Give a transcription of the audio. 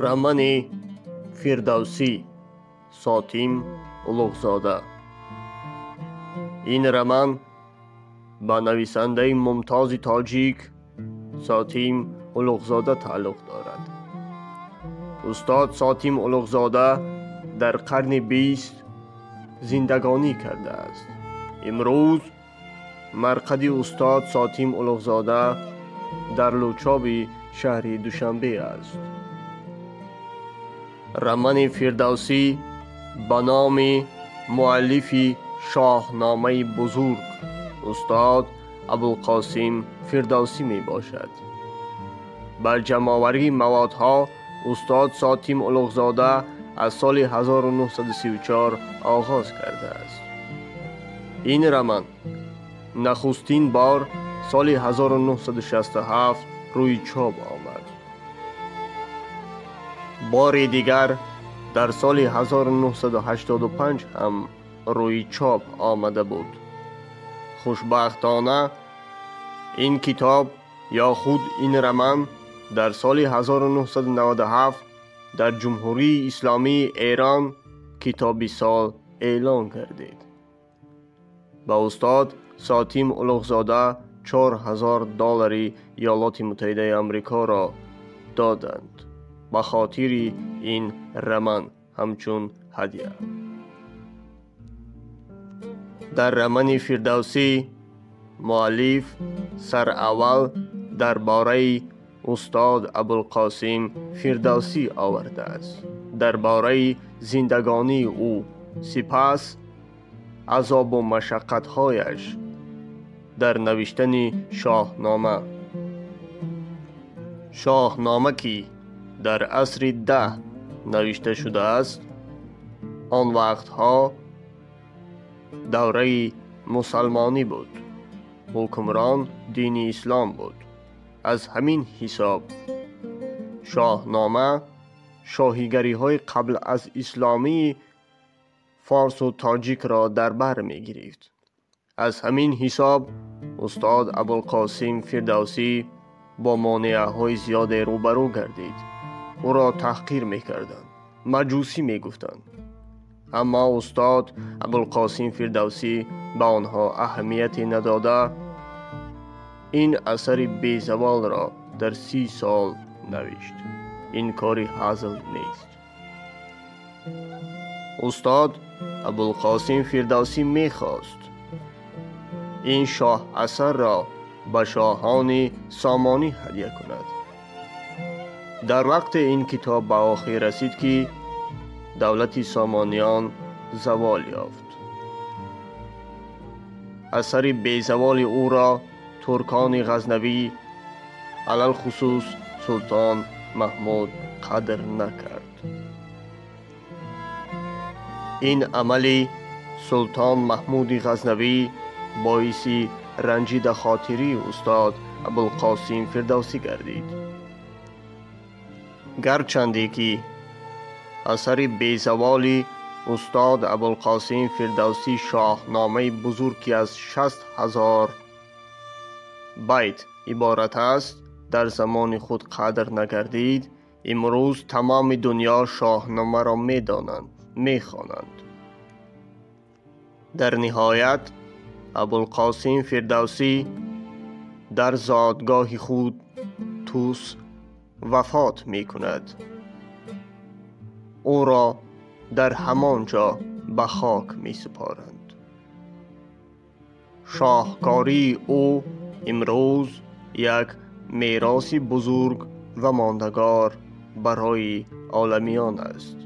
Романи Фирдавсӣ, Сотим Улуғзода. Ин роман ба нависандаи мумтози тоҷик Сотим Улуғзода тааллуқ дорад. Устод Сотим Улуғзода дар қарни 20 зиндагонӣ кардааст. Имрӯз марқади устод Сотим Улуғзода дар Лучоби шаҳри Душанбе аст. Романи Фирдавсӣ ба номи муаллифи Шоҳномаи бузург устод Абулқосим Фирдавсӣ мебошад. Бар ҷамъоварии маводҳо устод Сотим Улуғзода аз соли 1934 оғоз кардааст. Ин роман нахустин бор соли 1967 рӯи чоп омад. Бори дигар дар соли 1985 ҳам рӯи чоп омада буд. Хушбахтона ин китоб ё худ ин роман дар соли 1997 дар Ҷумҳурии Исломии Эрон китоби сол эълон гардид. Ба устод Сотим Улуғзода $4000 Иёлоти Муттаҳидаи Амрикоро доданд ба хотири ин роман ҳамчун ҳадя. Дар романи Фирдавсӣ муаллиф сараввал дар бораи устод Абулқосим Фирдавсӣ овардааст, дар бораи зиндагонии ӯ, сипас азобу машаққатҳояш дар навиштани Шоҳнома. Шоҳнома ки дар асри 10 навишта шудааст, он вақтҳо давраи мусалмонӣ буд, ҳукмрон дини ислом буд. Аз ҳамин ҳисоб Шоҳнома шоҳигариҳои қабл аз исломии форсу тоҷикро дар бар мегирифт. Аз ҳамин ҳисоб устод Абулқосим Фирдавсӣ бо монеаҳои зиёде рӯбарӯ гардид. Ӯро таҳқир мекарданд, маҷусӣ мегуфтанд. Аммо устод Абулқосим Фирдавсӣ ба онҳо аҳамияте надода, ин асари безаволро дар 30 сол навишт. Ин кори ҳазл нест. Устод Абулқосим Фирдавсӣ мехост ин шоҳ асарро ба шоҳони Сомонӣ ҳадя кунад. Дар вақте ин китоб ба охир расид ки давлати Сомониён завол ёфт. Асари безаволи ӯро туркони Ғазнавӣ, алалхусус Султон Маҳмуд, қадр накард. Ин амали Султон Маҳмуди Ғазнавӣ боиси ранҷидахотирии устод Абулқосим Фирдавсӣ гардид. Гарчанде ки асари безаволи устод Абулқосим Фирдавсӣ Шоҳномаи бузург ки аз 60 000 байт иборат аст, дар замони худ қадр нагардид, имрӯз тамоми дунё Шоҳномаро медонанд, мехонанд. Дар ниҳоят Абулқосим Фирдавсӣ дар зодгоҳи худ Тус вафот мекунад. Ӯро дар ҳамон ҷо ба хок месупоранд. Шоҳкории ӯ имрӯз як мероси бузург ва мондагор барои оламиён аст.